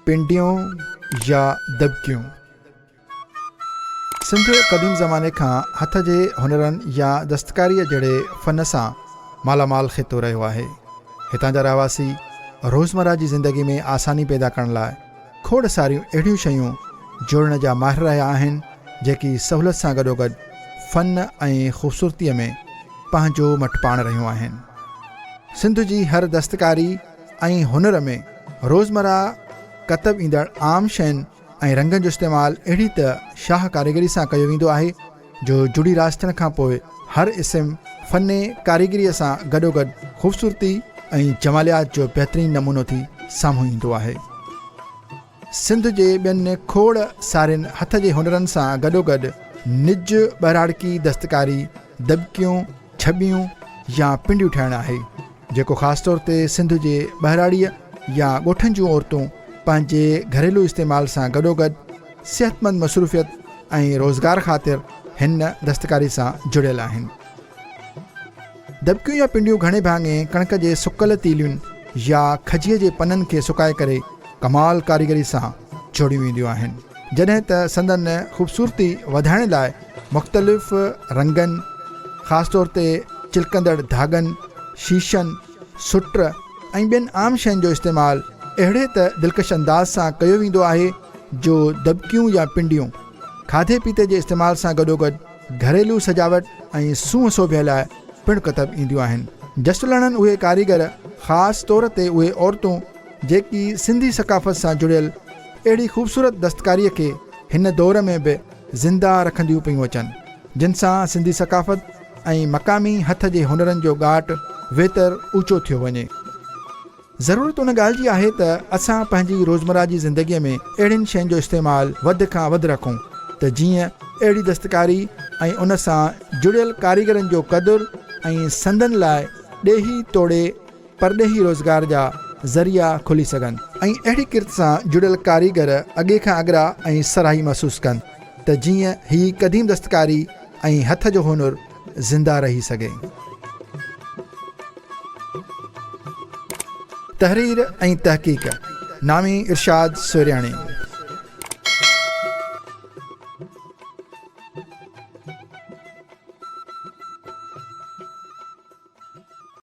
پنڊيون يا دٻڪيون. سنڌ قديم زماني کان هٿ جي هنرن يا دستڪاريء جهڙي فن سان مالا مال خطو رهيو آهي. هتان جا رهواسي روزمره جي زندگي ۾ آساني پيدا ڪرڻ لاء کوڙ ساريون اهڙيون شيون جوڙڻ جا ماهر رهيا آهن، جيڪي سهولت سان گڏوگڏ فن ۽ خوبصورتيء ۾ پنهنجو مٽ پاڻ رهيون آهن. سنڌ جي هر دستڪاري ۽ هنر ۾ روزمره ڪتب ايندڙ عام شين ۽ رنگن جو استعمال اهڙي ته شاهه ڪاريگري سان ڪيو ويندو آهي جو جڙي راس ٿيڻ کان پوء هر اسم فن ڪاريگريء سان گڏوگڏ خوبصورتي ۽ جماليات جو بهترين نمونو ٿي سامهون ايندو آهي. سنڌ جي ٻين کوڙ سارين هٿ جي هنرن سان گڏوگڏ نج ٻهراڙڪي دستڪاري، دٻڪيون، ڇٻيون يا پنڊيون ٺاهڻ آهي، جيڪو خاص طور تي سنڌ جي ٻهراڙيء يا ڳوٺن جون عورتون پنهنجي گهريلو استعمال سان گڏوگڏ صحتمند مصروفيت ۽ روزگار خاطر هن دستڪاري سان جڙيل آهن. دٻڪيون يا پنڊيون گهڻي ڀاڱي ڪڻڪ جي سڪل تيلين يا کجيء جي پنن کي سڪائي ڪري ڪمال ڪاريگري سان جوڙيون وينديون آهن، جڏهن ته سندن خوبصورتي وڌائڻ لاء مختلف رنگن، خاص طور تي چلڪندڙ ڌاڳن، شيشن، سٽ ۽ ٻين عام شين جو استعمال اهڙي ته دلڪش انداز سان ڪيو ويندو آهي جو دٻڪيون يا پنڊيون کاڌي پيتي جي استعمال سان گڏوگڏ گهريلو سجاوٽ ۽ سونهن سوڀيا لاء پڻ ڪتب اينديون آهن. جس لهڻن اهي ڪاريگر خاص طور تي اهي عورتون جيڪي سنڌي ثقافت سان جڙيل اهڙي خوبصورت دستڪاريء کي هن دور ۾ به زنده رکنديون پيون اچن، جن سان سنڌي ثقافت ۽ مقامي هٿ جي هنرن جو ڳاٽ ويتر اوچو ٿيو وڃي. ضرورت ان ڳالهه جي آهي ته اسان پنهنجي روزمره جي زندگيء ۾ اهڙين شين جو استعمال وڌ کان وڌ رکون ته جيئن اهڙي دستڪاري ۽ ان سان جڙيل ڪاريگرن جو قدر ۽ سندن لاء ڏيهي توڙي پرڏيهي روزگار جا ذريعا کلي سگهن ۽ اهڙي ڪرت سان جڙيل ڪاريگر اڳي کان اڳرا ۽ سرهائي محسوس ڪن ته جيئن هي قديم دستڪاري ۽ هٿ جو هنر زنده رهي سگهي. تحرير ۽ تحقيق، نامي ارشاد سورياڻي.